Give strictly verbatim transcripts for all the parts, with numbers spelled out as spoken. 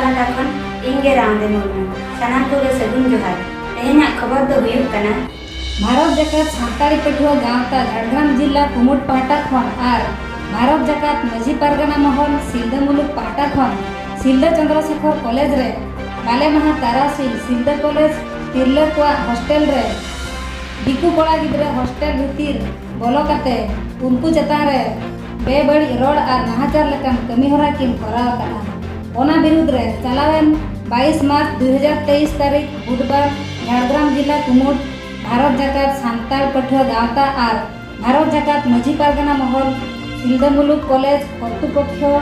ᱯᱟᱦᱴᱟ ᱠᱷᱚᱱ ᱤᱧ ᱜᱮ ᱨᱟᱢᱫᱮ ᱢᱩᱨᱢᱩ᱾ ᱥᱟᱱᱟᱢ ᱠᱚᱜᱮ ᱥᱟᱹᱜᱩᱱ ᱡᱚᱦᱟᱨ᱾ ᱛᱮᱦᱮᱧᱟᱜ ᱠᱷᱚᱵᱚᱨ ᱫᱚ ᱦᱩᱭᱩᱜ ᱠᱟᱱᱟ, ᱵᱷᱟᱨᱚᱛ ᱡᱟᱠᱟᱛ ᱥᱟᱱᱛᱟᱲᱤ ᱯᱟᱹᱴᱷᱩᱣᱟᱹ ᱜᱟᱶᱛᱟ ᱡᱷᱟᱲᱜᱨᱟᱢ ᱡᱤᱞᱟ ᱠᱩᱢᱩᱴ ᱯᱟᱦᱴᱟ ᱠᱷᱚᱱ ᱟᱨ ᱵᱷᱟᱨᱚᱛ ᱡᱟᱠᱟᱛ ᱢᱟᱹᱡᱷᱤ ᱯᱟᱨᱜᱟᱱᱟ ᱢᱚᱦᱚᱞ ᱥᱤᱞᱫᱟᱹ ᱢᱩᱞᱩᱠ ᱯᱟᱦᱴᱟ ᱠᱷᱚᱱ ᱥᱤᱞᱫᱟᱹ ᱪᱚᱸᱫᱽᱨᱚᱥᱮᱠᱷᱚᱨ ᱠᱚᱞᱮᱡᱽ ᱨᱮ ᱵᱟᱞᱮ ᱢᱟᱦᱟ ᱛᱟᱨᱟᱥᱤᱧ ᱥᱤᱞᱫᱟᱹ ᱠᱚᱞᱮᱡᱽ ᱛᱤᱨᱞᱟᱹ ᱠᱚᱣᱟᱜ ᱦᱚᱥᱴᱮᱞ ᱨᱮ ᱫᱤᱠᱩ ᱠᱚᱲᱟ ᱜᱤᱫᱽᱨᱟᱹ ᱦᱚᱥᱴᱮᱞ ᱵᱷᱤᱛᱤᱨ ᱵᱚᱞᱚ ᱠᱟᱛᱮ ᱩᱱᱠᱩ ᱪᱮᱛᱟᱱ ᱨᱮ ᱵᱮᱵᱟᱹᱲᱤᱡ ᱨᱚᱲ ᱟᱨ ᱱᱟᱦᱟᱪᱟᱨ ᱞᱮᱠᱟᱱ ᱠᱟᱹᱢᱤ ᱦᱚᱨᱟ ᱠᱤᱱ ᱠᱚᱨᱟᱣ ᱟᱠᱟᱫᱼᱟ᱾ ᱚᱱᱟ ᱵᱤᱨᱩᱫᱽ ᱨᱮ ᱪᱟᱞᱟᱣᱮᱱ ᱵᱟᱭᱤᱥ ᱢᱟᱨᱪ ᱫᱩ ᱦᱟᱡᱟᱨ ᱛᱮᱭᱤᱥ ᱛᱟᱹᱨᱤᱠᱷ ᱵᱩᱫᱷᱵᱟᱨ ᱡᱷᱟᱲᱜᱨᱟᱢ ᱡᱤᱞᱟ ᱠᱩᱢᱩᱴ ᱵᱷᱟᱨᱚᱛ ᱡᱟᱠᱟᱛ ᱥᱟᱱᱛᱟᱲ ᱯᱟᱹᱴᱷᱩᱣᱟᱹ ᱜᱟᱶᱛᱟ ᱟᱨ ᱵᱷᱟᱨᱚᱛ ᱡᱟᱠᱟᱛ ᱢᱟᱹᱡᱷᱤ ᱯᱟᱨᱜᱟᱱᱟ ᱢᱚᱦᱚᱞ ᱥᱤᱞᱫᱟᱹ ᱢᱩᱞᱩᱠ ᱠᱚᱞᱮᱡᱽ ᱠᱚᱨᱛᱩᱯᱚᱠᱠᱷᱚ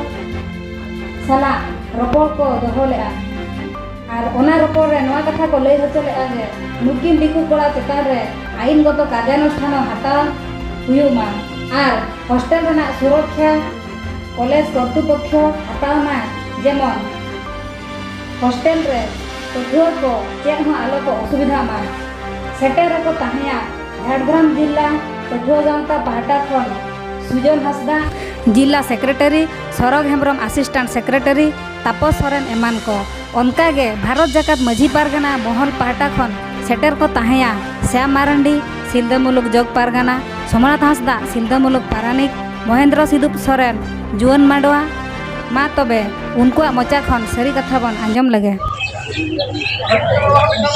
ᱥᱟᱞᱟᱜ ᱨᱚᱯᱚᱲ ᱠᱚ ᱫᱚᱦᱚ ᱞᱮᱫᱼᱟ᱾ ᱟᱨ ᱚᱱᱟ ᱨᱚᱯᱚᱲ ᱨᱮ ᱱᱚᱣᱟ ᱠᱟᱛᱷᱟ ᱠᱚ ᱞᱟᱹᱭ ᱦᱚᱪᱚ ᱞᱮᱫᱼᱟ ᱡᱮ ᱱᱩᱠᱤᱱ ᱫᱤᱠᱩ ᱠᱚᱲᱟ ᱪᱮᱛᱟᱱ ᱨᱮ ᱟᱭᱤᱱᱜᱚᱛᱚ ᱠᱟᱨᱡᱟᱱᱩᱥᱴᱷᱟᱱ ᱦᱟᱛᱟᱣ ᱦᱩᱭᱩᱜ ᱢᱟ ᱟᱨ ᱦᱚᱥᱴᱮᱞ ᱨᱮᱱᱟᱜ ᱥᱩᱨᱚᱠᱠᱷᱟ ᱠᱚᱞᱮᱡᱽ ᱠᱚᱨᱛᱩᱯᱚᱠᱠᱷᱚ ᱦᱟᱛᱟᱣ ᱢᱟᱭ, ᱡᱮᱢᱚᱱ ᱦᱚᱥᱴᱮᱞ ᱨᱮ ᱯᱟᱹᱴᱷᱩᱣᱟᱹ ᱠᱚ ᱪᱮᱫ ᱦᱚᱸ ᱟᱞᱚ ᱠᱚ ᱚᱥᱩᱵᱤᱫᱷᱟ ᱢᱟ᱾ ᱥᱮᱴᱮᱨ ᱨᱮᱠᱚ ᱛᱟᱦᱮᱸᱭᱟ ᱡᱷᱟᱲᱜᱨᱟᱢ ᱡᱤᱞᱟ ᱯᱟᱹᱴᱷᱩᱣᱟᱹ ᱜᱟᱶᱛᱟ ᱯᱟᱦᱴᱟ ᱠᱷᱚᱱ ᱥᱩᱡᱚᱱ ᱦᱟᱸᱥᱫᱟ, ᱡᱤᱞᱟ secretary Sorog Hembrom, assistant secretary Tapos Soren ᱮᱢᱟᱱ ᱠᱚ᱾ ᱚᱱᱠᱟᱜᱮ ᱵᱷᱟᱨᱚᱛ ᱡᱟᱠᱟᱛ ᱢᱟᱹᱡᱷᱤ ᱯᱟᱨᱜᱟᱱᱟ ᱢᱚᱦᱚᱞ ᱯᱟᱦᱴᱟ ᱠᱷᱚᱱ ᱥᱮᱴᱮᱨ ᱠᱚ ᱛᱟᱦᱮᱸᱭᱟ ᱥᱭᱟᱢ ᱢᱟᱨᱟᱱᱰᱤ, ᱥᱤᱞᱫᱟᱹ ᱢᱩᱞᱩᱠ ᱡᱚᱜᱽ ᱯᱟᱨᱜᱟᱱᱟ, ᱥᱳᱢᱱᱟᱛᱷ ᱦᱟᱸᱥᱫᱟ, ᱥᱤᱞᱫᱟᱹ ᱢᱩᱞᱩᱠ ᱯᱟᱨᱟᱱᱤᱠ, ᱢᱚᱦᱮᱱᱫᱨᱚ ᱥᱤᱫᱩᱯ ᱥᱚᱨᱮᱱ, ᱡᱩᱣᱟᱹᱱ ᱢᱟᱰᱣᱟ᱾ ᱢᱟ ᱛᱚᱵᱮ ᱩᱱᱠᱩᱣᱟᱜ ᱢᱚᱪᱟ ᱠᱷᱚᱱ ᱥᱟᱹᱨᱤ ᱠᱟᱛᱷᱟ ᱵᱚᱱ ᱟᱸᱡᱚᱢ ᱞᱮᱜᱮ᱾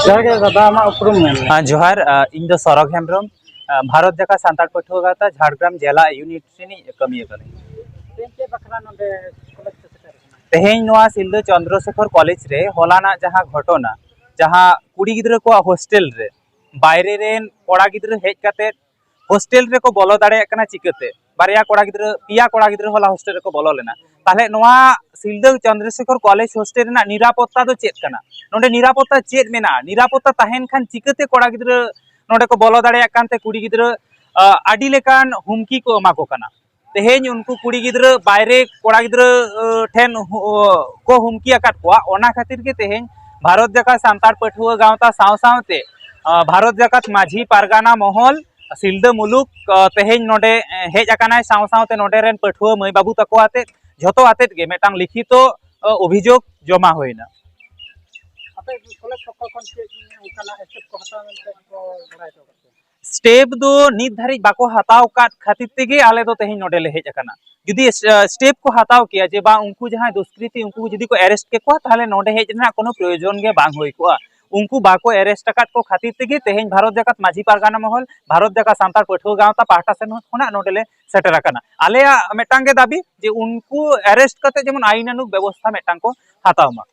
ᱡᱚᱦᱟᱨ ᱜᱮ ᱫᱟᱫᱟ, ᱟᱢᱟᱜ ᱩᱯᱨᱩᱢ ᱢᱮᱱ ᱢᱮ᱾ ᱟᱸ, ᱡᱚᱦᱟᱨ, ᱟᱸ, ᱤᱧ ᱫᱚ ᱥᱚᱨᱚᱜᱽ ᱦᱮᱢᱵᱨᱚᱢ, ᱟᱸ, ᱵᱷᱟᱨᱚᱛ ᱡᱟᱠᱟᱛ ᱥᱟᱱᱛᱟᱲ ᱯᱟᱹᱴᱷᱩᱣᱟᱹ ᱜᱟᱶᱛᱟ ᱡᱷᱟᱲᱜᱨᱟᱢ ᱡᱮᱞᱟ ᱤᱭᱩᱱᱤᱴ ᱨᱤᱱᱤᱡ ᱠᱟᱹᱢᱤᱭᱟᱹ ᱠᱟᱹᱱᱟᱹᱧ᱾ ᱛᱮᱦᱮᱧ ᱪᱮᱫ ᱵᱟᱠᱷᱨᱟ ᱱᱚᱰᱮ ᱠᱚᱞᱮᱡᱽ ᱯᱮ ᱥᱮᱴᱮᱨ ᱟᱠᱟᱱᱟ? ᱛᱮᱦᱮᱧ ᱱᱚᱣᱟ ᱥᱤᱞᱫᱟᱹ ᱪᱚᱱᱫᱨᱚᱥᱮᱠᱷᱚᱨ ᱠᱚᱞᱮᱡᱽ ᱨᱮ ᱦᱚᱞᱟᱱᱟᱜ ᱡᱟᱦᱟᱸ ᱜᱷᱚᱴᱚᱱᱟ, ᱡᱟᱦᱟᱸ ᱠᱩᱲᱤ ᱜᱤᱫᱽᱨᱟᱹ ᱠᱚᱣᱟᱜ ᱦᱳᱥᱴᱮᱞ ᱨᱮ ᱵᱟᱭᱨᱮ ᱨᱮᱱ ᱠᱚᱲᱟ ᱜᱤᱫᱽᱨᱟᱹ ᱦᱮᱡ ᱠᱟᱛᱮ ᱦᱳᱥᱴᱮᱞ ᱨᱮᱠᱚ ᱵᱚᱞᱚ ᱫᱟᱲᱮᱭᱟᱜ ᱠᱟᱱᱟ ᱪᱤᱠᱟᱹᱛᱮ? ᱵᱟᱨᱭᱟ ᱠᱚᱲᱟ ᱜᱤᱫᱽᱨᱟᱹ, ᱯᱮᱭᱟ ᱠᱚᱲᱟ ᱜᱤᱫᱽᱨᱟᱹ ᱦᱚᱞᱟ ᱦᱳᱥᱴᱮᱞ ᱨᱮᱠᱚ ᱵᱚᱞᱚ ᱞᱮᱱᱟ᱾ ᱛᱟᱦᱞᱮ ᱱᱚᱣᱟ ᱥᱤᱞᱫᱟᱹ ᱪᱚᱱᱫᱨᱚᱥᱮᱠᱷᱚᱨ ᱠᱚᱞᱮᱡᱽ ᱦᱳᱥᱴᱮᱞ ᱨᱮᱱᱟᱜ ᱱᱤᱨᱟᱯᱚᱛᱛᱟ ᱫᱚ ᱪᱮᱫ ᱠᱟᱱᱟ? ᱱᱚᱰᱮ ᱱᱤᱨᱟᱯᱚᱛᱛᱟ ᱪᱮᱫ ᱢᱮᱱᱟᱜᱼᱟ? ᱱᱤᱨᱟᱯᱚᱛᱛᱟ ᱛᱟᱦᱮᱱ ᱠᱷᱟᱱ ᱪᱤᱠᱟᱹᱛᱮ ᱠᱚᱲᱟ ᱜᱤᱫᱽᱨᱟᱹ ᱱᱚᱰᱮ ᱠᱚ ᱵᱚᱞᱚ ᱫᱟᱲᱮᱭᱟᱜ ᱠᱟᱱᱛᱮ ᱠᱩᱲᱤ ᱜᱤᱫᱽᱨᱟᱹ, ᱟᱹᱰᱤ ᱞᱮᱠᱟᱱ ᱦᱩᱢᱠᱤ ᱠᱚ ᱮᱢᱟ ᱠᱚ ᱠᱟᱱᱟ᱾ ᱛᱮᱦᱮᱧ ᱩᱱᱠᱩ ᱠᱩᱲᱤ ᱜᱤᱫᱽᱨᱟᱹ ᱵᱟᱭᱨᱮ ᱠᱚᱲᱟ ᱜᱤᱫᱽᱨᱟᱹ ᱴᱷᱮᱱ ᱠᱚ ᱦᱩᱢᱠᱤ ᱟᱠᱟᱫ ᱠᱚᱣᱟ᱾ ᱚᱱᱟ ᱠᱷᱟᱹᱛᱤᱨ ᱜᱮ ᱛᱮᱦᱮᱧ ᱵᱷᱟᱨᱚᱛ ᱡᱟᱠᱟᱛ ᱥᱟᱱᱛᱟᱲ ᱯᱟᱹᱴᱷᱩᱣᱟᱹ ᱜᱟᱶᱛᱟ ᱥᱟᱶ ᱥᱟᱶᱛᱮ ᱵᱷᱟᱨᱚᱛ ᱡᱟᱠᱟᱛ ᱢᱟᱹᱡᱷᱤ ᱯᱟᱨᱜᱟᱱᱟ ᱢᱚᱦᱚᱞ ᱥᱤᱞᱫᱟᱹ ᱢᱩᱞᱩᱠ ᱛᱮᱦᱮᱧ ᱱᱚᱰᱮ ᱦᱮᱡ ᱟᱠᱟᱱᱟᱭ᱾ ᱥᱟᱶ ᱥᱟᱶᱛᱮ ᱱᱚᱰᱮ ᱨᱮᱱ ᱯᱟᱹᱴᱷᱩᱣᱟᱹ ᱢᱟᱹᱭ ᱵᱟᱹᱵᱩ ᱛᱟᱠᱚ ᱟᱛᱮᱫ, ᱡᱷᱚᱛᱚ ᱟᱛᱮᱫ ᱜᱮ ᱢᱤᱫᱴᱟᱝ ᱞᱤᱠᱷᱤᱛᱚ ᱚ, ᱚᱵᱷᱤᱡᱳᱜᱽ ᱡᱚᱢᱟ ᱦᱩᱭᱱᱟ᱾ ᱟᱯᱮ ᱠᱚᱞᱮᱡᱽ ᱯᱚᱠᱠᱷᱚ ᱠᱷᱚᱱ ᱪᱮᱫ ᱚᱱᱠᱟᱱᱟᱜ ᱥᱴᱮᱯ ᱠᱚ ᱦᱟᱛᱟᱣ ᱢᱮᱱᱛᱮ ᱠᱚ ᱵᱟᱲᱟᱭ ᱦᱚᱪᱚ ᱠᱟᱫ ᱯᱮᱭᱟ? ᱥᱴᱮᱯ ᱫᱚ ᱱᱤᱛ ᱫᱷᱟᱹᱨᱤᱡ ᱵᱟᱠᱚ ᱦᱟᱛᱟᱣ ᱟᱠᱟᱫ ᱠᱷᱟᱹᱛᱤᱨ ᱛᱮᱜᱮ ᱟᱞᱮ ᱫᱚ ᱛᱮᱦᱮᱧ ᱱᱚᱰᱮ ᱞᱮ ᱦᱮᱡ ᱟᱠᱟᱱᱟ᱾ ᱡᱩᱫᱤ ᱥ-, ᱥᱴᱮᱯ ᱠᱚ ᱦᱟᱛᱟᱣ ᱠᱮᱭᱟ ᱡᱮ ᱵᱟᱝ, ᱩᱱᱠᱩ ᱡᱟᱦᱟᱸᱭ ᱫᱩᱥᱠᱨᱤᱛᱤ, ᱩᱱᱠᱩ ᱡᱩᱫᱤ ᱠᱚ ᱮᱨᱮᱥᱴ ᱠᱮᱠᱚᱣᱟ, ᱛᱟᱦᱚᱞᱮ ᱱᱚᱰᱮ ᱦᱮᱡ ᱨᱮᱱᱟᱜ ᱠᱳᱱᱳ ᱯᱨᱚᱭᱳᱡᱚᱱ ᱜᱮ ᱵᱟᱝ ᱦᱩᱭ ᱠᱚᱜᱼᱟ᱾ ᱩᱱᱠᱩ ᱵᱟᱠᱚ ᱮᱨᱮᱥᱴ ᱟᱠᱟᱫ ᱠᱚ ᱠᱷᱟᱹᱛᱤᱨ ᱛᱮᱜᱮ ᱛᱮᱦᱮᱧ ᱵᱷᱟᱨᱚᱛ ᱡᱟᱠᱟᱛ ᱢᱟᱹᱡᱷᱤ ᱯᱟᱨᱜᱟᱱᱟ ᱢᱚᱦᱚᱞ, ᱵᱷᱟᱨᱚᱛ ᱡᱟᱠᱟᱛ ᱥᱟᱱᱛᱟᱲ ᱯᱟᱹᱴᱷᱩᱣᱟᱹ ᱜᱟᱶᱛᱟ ᱯᱟᱦᱴᱟ ᱥᱮᱱ ᱠᱷᱚᱱᱟᱜ ᱱᱚᱰᱮ ᱞᱮ ᱥᱮᱴᱮᱨ ᱟᱠᱟᱱᱟ᱾ ᱟᱞᱮᱭᱟᱜ ᱢᱤᱫᱴᱟᱝ ᱜᱮ ᱫᱟᱹᱵᱤ ᱡᱮ ᱩᱱᱠᱩ ᱮᱨᱮᱥᱴ ᱠᱟᱛᱮ ᱡᱮᱢᱚᱱ ᱟᱭᱤᱱ ᱟᱱᱩᱜ ᱵᱮᱵᱚᱥᱛᱷᱟ ᱢᱤᱫᱴᱟᱝ ᱠᱚ ᱦᱟᱛᱟᱣ ᱢᱟ᱾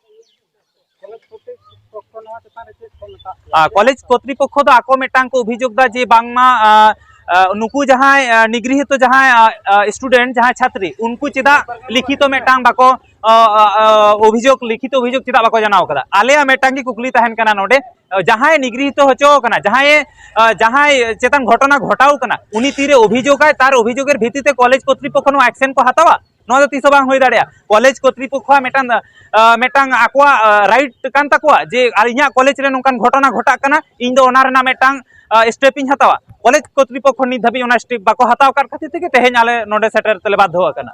ᱠᱚᱞᱮᱡᱽ ᱠᱚᱨᱛᱨᱤᱯᱚᱠᱠᱷᱚ ᱱᱚᱣᱟ ᱪᱮᱛᱟᱱ ᱨᱮ ᱪᱮᱫ ᱠᱚ ᱢᱮᱛᱟᱜ ᱯᱮᱭᱟ? ᱟᱨ ᱠᱚᱞᱮᱡᱽ ᱠᱚᱨᱛᱨᱤᱯᱚᱠᱠᱷᱚ ᱫᱚ ᱟᱠᱚ ᱢᱤᱫᱴᱟᱝ ᱠᱚ ᱚᱵᱷᱤᱡᱳᱜᱽ ᱫᱟ ᱡᱮ ᱵᱟᱝᱢᱟ, ᱟ, ᱟ, ᱱᱩᱠᱩ ᱡᱟᱦᱟᱸᱭ, ᱟ, ᱱᱤᱜᱨᱤᱦᱤᱛᱚ ᱡᱟᱦᱟᱸᱭ, ᱟ, ᱟ, ᱥᱴᱩᱰᱮᱱᱴ, ᱡᱟᱦᱟᱸᱭ ᱪᱷᱟᱛᱨᱤ, ᱩᱱᱠᱩ ᱪᱮᱫᱟᱜ ᱞᱤᱠᱷᱤᱛᱚ ᱢᱤᱫᱴᱟᱝ ᱵᱟᱠᱚ, ᱟ, ᱟ, ᱟ, ᱚᱵᱷᱤᱡᱳᱜᱽ, ᱞᱤᱠᱷᱤᱛᱚ ᱚᱵᱷᱤᱡᱳᱜᱽ ᱪᱮᱫᱟᱜ ᱵᱟᱠᱚ ᱡᱟᱱᱟᱣ ᱠᱟᱫᱟ? ᱟᱞᱮᱭᱟᱜ ᱢᱤᱫᱴᱟᱝ ᱜᱮ ᱠᱩᱠᱞᱤ ᱛᱟᱦᱮᱱ ᱠᱟᱱᱟ ᱱᱚᱰᱮ, ᱟ, ᱡᱟᱦᱟᱸᱭ ᱱᱤᱜᱨᱤᱦᱤᱛᱚ ᱦᱚᱪᱚ ᱠᱟᱱᱟ, ᱡᱟᱦᱟᱸᱭ, ᱟ, ᱡᱟᱦᱟᱸᱭ ᱪᱮᱛᱟᱱ ᱜᱷᱚᱴᱚᱱᱟ ᱜᱷᱚᱴᱟᱣ ᱠᱟᱱᱟ, ᱩᱱᱤ ᱛᱤᱨᱮ ᱚᱵᱷᱤᱡᱳᱜᱟᱭ, ᱛᱟᱨ ᱚᱵᱷᱤᱡᱳᱜᱮᱨ ᱵᱷᱤᱛᱤᱛᱮ ᱠᱚᱞᱮᱡᱽ ᱠᱚᱨᱛᱨᱤᱯᱚᱠᱠᱷᱚ ᱱᱚᱣᱟ ᱮᱠᱥᱮᱱ ᱠᱚ ᱦᱟᱛᱟᱣᱟ? ᱱᱚᱣᱟ ᱫᱚ ᱛᱤᱥ ᱦᱚᱸ ᱵᱟᱝ ᱦᱩᱭ ᱫᱟᱲᱮᱭᱟᱜᱼᱟ᱾ ᱠᱚᱞᱮᱡᱽ ᱠᱚᱨᱛᱨᱤᱯᱚᱠᱠᱷᱚᱣᱟᱜ ᱢᱤᱫᱴᱟᱝ, ᱟ, ᱢᱤᱫᱴᱟᱝ ᱟᱠᱚᱣᱟᱜ, ᱟ, ᱨᱟᱭᱤᱴ ᱠᱟᱱ ᱛᱟᱠᱚᱣᱟ ᱡᱮ ᱟᱨ ᱤᱧᱟᱹᱜ ᱠᱚᱞᱮᱡᱽ ᱨᱮ ᱱᱚᱝᱠᱟᱱ ᱜᱷᱚᱴᱚᱱᱟ ᱜᱷᱚᱴᱟᱜ ᱠᱟᱱᱟ, ᱤᱧ ᱫᱚ ᱚᱱᱟ ᱨᱮᱱᱟᱜ ᱢᱤᱫᱴᱟᱝ, ᱟ, ᱥᱴᱮᱯ ᱤᱧ ᱦᱟᱛᱟᱣᱟ᱾ ᱠᱚᱞᱮᱡᱽ ᱠᱚᱨᱛᱨᱤᱯᱚᱠᱠᱷᱚ ᱱᱤᱛ ᱫᱷᱟᱹᱵᱤᱡ ᱚᱱᱟ ᱥᱴᱮᱯ ᱵᱟᱠᱚ ᱦᱟᱛᱟᱣ ᱟᱠᱟᱫ ᱠᱷᱟᱹᱛᱤᱨ ᱛᱮᱜᱮ ᱛᱮᱦᱮᱧ ᱟᱞᱮ ᱱᱚᱰᱮ ᱥᱮᱴᱮᱨ ᱛᱮᱞᱮ ᱵᱟᱫᱽᱫᱷᱚ ᱟᱠᱟᱱᱟ᱾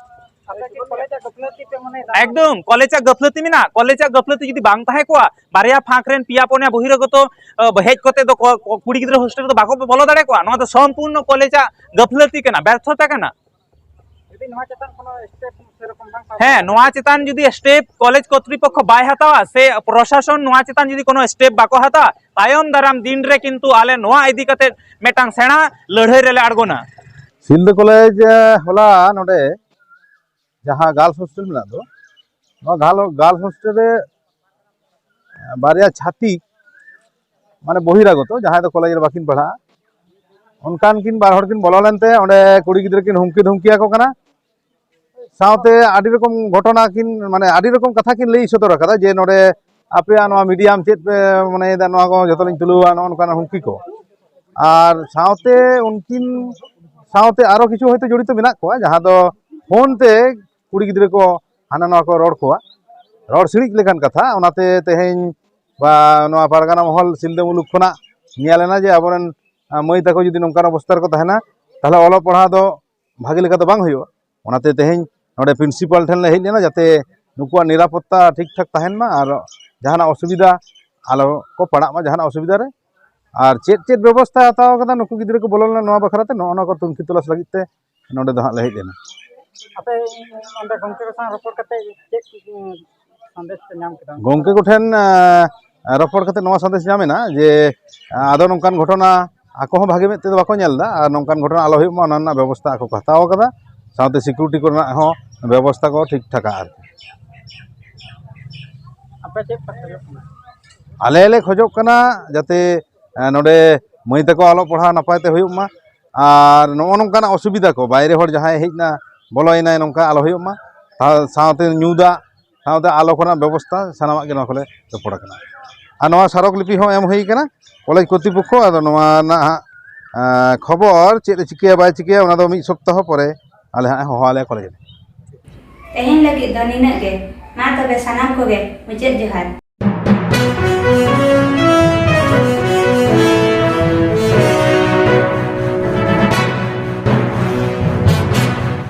ᱟᱯᱮ ᱠᱤ ᱠᱚᱞᱮᱡᱽᱟᱜ ᱜᱟᱹᱯᱷᱞᱟᱹᱛᱤ ᱯᱮ ᱢᱚᱱᱮᱭᱮᱫᱟ? ᱮᱠᱫᱚᱢ, ᱠᱚᱞᱮᱡᱽᱟᱜ ᱜᱟᱹᱯᱷᱞᱟᱹᱛᱤ ᱢᱮᱱᱟᱜᱼᱟ᱾ ᱠᱚᱞᱮᱡᱽᱟᱜ ᱜᱟᱹᱯᱷᱞᱟᱹᱛᱤ ᱡᱩᱫᱤ ᱵᱟᱝ ᱛᱟᱦᱮᱸ ᱠᱚᱜᱼᱟ, ᱵᱟᱨᱭᱟ ᱯᱷᱟᱸᱠ ᱨᱮᱱ ᱯᱮᱭᱟ ᱯᱩᱱᱭᱟ ᱵᱚᱦᱤᱨᱟᱜᱚᱛᱚ, ᱟ, ᱦᱮᱡ ᱠᱟᱛᱮ ᱫᱚ ᱠᱚ-, ᱠᱚ-, ᱠᱩᱲᱤ ᱜᱤᱫᱽᱨᱟᱹ ᱦᱳᱥᱴᱮᱞ ᱨᱮᱫᱚ ᱵᱟᱠᱚ ᱵᱚᱞᱚ ᱫᱟᱲᱮ ᱠᱚᱜᱼᱟ᱾ ᱱᱚᱣᱟ ᱫᱚ ᱥᱚᱢᱯᱩᱨᱱᱚ ᱠᱚᱞᱮᱡᱽᱟᱜ ᱜᱟᱹᱯᱷᱞᱟᱹᱛᱤ ᱠᱟᱱᱟ, ᱵᱮᱨᱛᱷᱚᱛᱟ ᱠᱟᱱᱟ᱾ ᱡᱩᱫᱤ ᱱᱚᱣᱟ ᱪᱮᱛᱟᱱ ᱠᱳᱱᱳ ᱥᱴᱮᱯ ᱥᱮᱨᱚᱠᱚᱢ ᱵᱟᱝ ᱦᱟᱛᱟᱣ ᱦᱮᱸ, ᱠᱟᱱᱟ? ᱱᱚᱣᱟ ᱪᱮᱛᱟᱱ ᱡᱩᱫᱤ ᱥᱴᱮᱯ ᱠᱚᱞᱮᱡᱽ ᱠᱚᱨᱛᱨᱤᱯᱚᱠᱠᱷᱚ ᱵᱟᱭ ᱦᱟᱛᱟᱣᱟ ᱥᱮ ᱯᱨᱚᱥᱟᱥᱚᱱ ᱱᱚᱣᱟ ᱪᱮᱛᱟᱱ ᱡᱩᱫᱤ ᱠᱳᱱᱳ ᱥᱴᱮᱯ ᱵᱟᱠᱚ ᱦᱟᱛᱟᱣᱟ, ᱛᱟᱭᱚᱢ ᱫᱟᱨᱟᱢ ᱫᱤᱱ ᱨᱮ ᱠᱤᱱᱛᱩ ᱟᱞᱮ ᱱᱚᱣᱟ ᱤᱫᱤ ᱠᱟᱛᱮ ᱢᱤᱫᱴᱟᱝ ᱥᱮᱬᱟ ᱞᱟᱹᱲᱦᱟᱹᱭ ᱨᱮᱞᱮ ᱟᱬᱜᱚᱱᱟ᱾ ᱥᱤᱞᱫᱟᱹ ᱠᱚᱞᱮᱡᱽ, ᱮ, ᱦᱚᱞᱟ ᱱᱚᱰᱮ ᱡᱟᱦᱟᱸ ᱜᱟᱨᱞᱥ ᱦᱳᱥᱴᱮᱞ ᱢᱮᱱᱟᱜ ᱫᱚ, ᱱᱚᱣᱟ ᱜᱟᱨᱞ-, ᱜᱟᱨᱞᱥ ᱦᱳᱥᱴᱮᱞ ᱨᱮ ᱵᱟᱨᱭᱟ ᱪᱷᱟᱹᱛᱤᱠ, ᱢᱟᱱᱮ ᱵᱚᱦᱤᱨᱟᱜᱚᱛᱚ, ᱡᱟᱦᱟᱸᱭ ᱫᱚ ᱠᱚᱞᱮᱡᱽ ᱨᱮ ᱵᱟᱹᱠᱤᱱ ᱯᱟᱲᱦᱟᱜᱼᱟ, ᱚᱱᱠᱟᱱ ᱠᱤᱱ ᱵᱟᱨ ᱦᱚᱲ ᱠᱤᱱ ᱵᱚᱞᱚ ᱞᱮᱱᱛᱮ ᱚᱸᱰᱮ ᱠᱩᱲᱤ ᱜᱤᱫᱽᱨᱟᱹ ᱠᱤᱱ ᱦᱩᱢᱠᱤ ᱫᱷᱩᱢᱠᱤ ᱟᱠᱚ ᱠᱟᱱᱟ᱾ ᱥᱟᱶᱛᱮ ᱟᱹᱰᱤ ᱨᱚᱠᱚᱢ ᱜᱷᱚᱴᱚᱱᱟ ᱠᱤᱱ, ᱢᱟᱱᱮ ᱟᱹᱰᱤ ᱨᱚᱠᱚᱢ ᱠᱟᱛᱷᱟ ᱠᱤᱱ ᱞᱟᱹᱭ ᱥᱚᱫᱚᱨ ᱟᱠᱟᱫᱟ ᱡᱮ ᱱᱚᱰᱮ ᱟᱯᱮᱭᱟᱜ ᱱᱚᱣᱟ ᱢᱤᱰᱤᱭᱟᱢ ᱪᱮᱫ ᱯᱮ ᱢᱚᱱᱮᱭᱮᱫᱟ, ᱱᱚᱣᱟ ᱠᱚ ᱡᱚᱛᱚ ᱞᱤᱧ ᱛᱩᱞᱟᱹᱣᱟ, ᱱᱚᱜᱼᱚ ᱱᱚᱝᱠᱟᱱᱟᱜ ᱦᱩᱢᱠᱤ ᱠᱚ᱾ ᱟᱨ ᱥᱟᱶᱛᱮ ᱩᱱᱠᱤᱱ ᱥᱟᱶᱛᱮ ᱟᱨᱚ ᱠᱤᱪᱷᱩ ᱦᱚᱭᱛᱳ ᱡᱚᱲᱤᱛᱚ ᱢᱮᱱᱟᱜ ᱠᱚᱣᱟ, ᱡᱟᱦᱟᱸ ᱫᱚ ᱯᱷᱳᱱ ᱛᱮ ᱠᱩᱲᱤ ᱜᱤᱫᱽᱨᱟᱹ ᱠᱚ ᱦᱟᱱᱟ ᱱᱚᱣᱟ ᱠᱚ ᱨᱚᱲ ᱠᱚᱣᱟ, ᱨᱚᱲ ᱥᱤᱬᱤᱡ ᱞᱮᱠᱟᱱ ᱠᱟᱛᱷᱟ᱾ ᱚᱱᱟᱛᱮ ᱛᱮᱦᱮᱧ ᱵᱟ ᱱᱚᱣᱟ ᱯᱟᱨᱜᱟᱱᱟ ᱢᱚᱦᱚᱞ ᱥᱤᱞᱫᱟᱹ ᱢᱩᱞᱩᱠ ᱠᱷᱚᱱᱟᱜ ᱧᱮᱞ ᱮᱱᱟ ᱡᱮ ᱟᱵᱚᱨᱮᱱ, ᱟ, ᱢᱟᱹᱭ ᱛᱟᱠᱚ ᱡᱩᱫᱤ ᱱᱚᱝᱠᱟᱱ ᱚᱵᱚᱥᱛᱟ ᱨᱮᱠᱚ ᱛᱟᱦᱮᱱᱟ, ᱛᱟᱦᱚᱞᱮ ᱚᱞᱚᱜ ᱯᱟᱲᱦᱟᱣ ᱫᱚ ᱵᱷᱟᱜᱮ ᱞᱮᱠᱟ ᱫᱚ ᱵᱟᱝ ᱦᱩᱭᱩᱜᱼᱟ᱾ ᱚᱱᱟᱛᱮ ᱛᱮᱦᱮᱧ ᱱᱚᱰᱮ ᱯᱨᱤᱱᱥᱤᱯᱟᱞ ᱴᱷᱮᱱ ᱞᱮ ᱦᱮᱡ ᱞᱮᱱᱟ, ᱡᱟᱛᱮ ᱱᱩᱠᱩᱣᱟᱜ ᱱᱤᱨᱟᱯᱚᱛᱛᱟ ᱴᱷᱤᱠ ᱴᱷᱟᱠ ᱛᱟᱦᱮᱱ ᱢᱟ ᱟᱨ ᱡᱟᱦᱟᱱᱟᱜ ᱚᱥᱩᱵᱤᱫᱷᱟ ᱟᱞᱚ ᱠᱚ ᱯᱟᱲᱟᱜ ᱢᱟ ᱡᱟᱦᱟᱱᱟᱜ ᱚᱥᱩᱵᱤᱫᱷᱟ ᱨᱮ᱾ ᱟᱨ ᱪᱮᱫ ᱪᱮᱫ ᱵᱮᱵᱚᱥᱛᱷᱟ ᱦᱟᱛᱟᱣ ᱠᱟᱫᱟ ᱱᱩᱠᱩ ᱜᱤᱫᱽᱨᱟᱹ ᱠᱚ ᱵᱚᱞᱚ ᱞᱮᱱᱟ ᱱᱚᱣᱟ ᱵᱟᱠᱷᱨᱟ ᱛᱮ, ᱱᱚᱜᱼᱚ ᱱᱚᱣᱟ ᱠᱚ ᱛᱩᱱᱠᱷᱤ ᱛᱚᱞᱟᱥ ᱞᱟᱹᱜᱤᱫ ᱛᱮ ᱱᱚᱰᱮ ᱫᱚ ᱦᱟᱸᱜ ᱞᱮ ᱦᱮᱡ ᱞᱮᱱᱟ᱾ ᱟᱯᱮ ᱚᱸᱰᱮ ᱜᱚᱢᱠᱮ ᱠᱚ ᱥᱟᱶ ᱨᱚᱯᱚᱲ ᱠᱟᱛᱮ ᱪᱮᱫ ᱥᱟᱸᱫᱮᱥ ᱯᱮ ᱧᱟᱢ ᱠᱮᱫᱟ? ᱜᱚᱢᱠᱮ ᱠᱚᱴᱷᱮᱱ ᱨᱚᱯᱚᱲ ᱠᱟᱛᱮ ᱱᱚᱣᱟ ᱥᱟᱸᱫᱮᱥ ᱧᱟᱢ ᱮᱱᱟ ᱡᱮ ᱟᱫᱚ ᱱᱚᱝᱠᱟᱱ ᱜᱷᱚᱴᱚᱱᱟ ᱟᱠᱚ ᱦᱚᱸ ᱵᱷᱟᱜᱮ ᱢᱮᱫ ᱛᱮᱫᱚ ᱵᱟᱠᱚ ᱧᱮᱞ ᱮᱫᱟ ᱟᱨ ᱱᱚᱝᱠᱟᱱ ᱜᱷᱚᱴᱚᱱᱟ ᱟᱞᱚ ᱦᱩᱭᱩᱜ ᱢᱟ ᱚᱱᱟ ᱨᱮᱱᱟᱜ ᱵᱮᱵᱚᱥᱛᱷᱟ ᱟᱠᱚ ᱠᱚ ᱦᱟᱛᱟᱣ ᱟᱠᱟᱫᱟ᱾ ᱥᱟᱶᱛᱮ ᱥᱤᱠᱩᱨᱤᱴᱤ ᱠᱚᱨᱮᱱᱟᱜ ᱦᱚᱸ ᱵᱮᱵᱚᱥᱛᱷᱟ ᱠᱚ ᱴᱷᱤᱠ ᱴᱷᱟᱠᱟ ᱟᱨᱠᱤ᱾ ᱟᱯᱮ ᱪᱮᱫ ᱯᱮ ᱠᱷᱚᱡᱚᱜ ᱠᱟᱱᱟ? ᱟᱞᱮ ᱞᱮ ᱠᱷᱚᱡᱚᱜ ᱠᱟᱱᱟ ᱡᱟᱛᱮ ᱱᱚᱰᱮ ᱢᱟᱹᱭ ᱛᱟᱠᱚ ᱚᱞᱚᱜ ᱯᱟᱲᱦᱟᱣ ᱱᱟᱯᱟᱭ ᱛᱮ ᱦᱩᱭᱩᱜ ᱢᱟ ᱟᱨ ᱱᱚᱜᱼᱚ ᱱᱚᱝᱠᱟᱱᱟᱜ ᱚᱥᱩᱵᱤᱫᱷᱟ ᱠᱚ ᱵᱟᱭᱨᱮ ᱦᱚᱲ ᱡᱟᱦᱟᱸᱭ ᱦᱮᱡ ᱮᱱᱟ ᱵᱚᱞᱚᱭᱮᱱᱟᱭ ᱱᱚᱝᱠᱟ ᱟᱞᱚ ᱦᱩᱭᱩᱜ ᱢᱟ᱾ ᱥᱟᱶᱛᱮ ᱧᱩ ᱫᱟᱜ ᱥᱟᱶᱛᱮ ᱟᱞᱚ ᱠᱚᱨᱮᱱᱟᱜ ᱵᱮᱵᱚᱥᱛᱷᱟ ᱥᱟᱱᱟᱢᱟᱜ ᱜᱮ ᱱᱚᱣᱟ ᱠᱚᱞᱮ ᱨᱚᱯᱚᱲ ᱟᱠᱟᱱᱟ᱾ ᱟᱨ ᱱᱚᱣᱟ ᱥᱟᱨᱚᱠ ᱞᱤᱯᱤ ᱦᱚᱸ ᱮᱢ ᱦᱩᱭ ᱟᱠᱟᱱᱟ ᱠᱚᱞᱮᱡᱽ ᱠᱚᱨᱛᱤᱯᱚᱠᱠᱷᱚ᱾ ᱟᱫᱚ ᱱᱚᱣᱟ ᱨᱮᱱᱟᱜ ᱦᱟᱸᱜ ᱠᱷᱚᱵᱚᱨ ᱪᱮᱫ ᱮ ᱪᱤᱠᱟᱹᱭᱟ ᱵᱟᱭ ᱪᱤᱠᱟᱹᱭᱟ ᱚᱱᱟ ᱫᱚ ᱢᱤᱫ ᱥᱚᱯᱛᱟᱦᱚ ᱯᱚᱨᱮ ᱟᱞᱮ ᱦᱟᱸᱜ ᱦᱚᱦᱚ ᱟᱞᱮᱭᱟ ᱠᱚᱞᱮᱡᱽ ᱨᱮ᱾ ᱛᱮᱦᱮᱧ ᱞᱟᱹᱜᱤᱫ ᱫᱚ ᱱᱤᱱᱟᱹᱜ ᱜᱮ᱾ ᱢᱟ ᱛᱚᱵᱮ ᱥᱟᱱᱟᱢ ᱠᱚᱜᱮ ᱢᱩᱪᱟᱹᱫ ᱡᱚᱦᱟᱨ᱾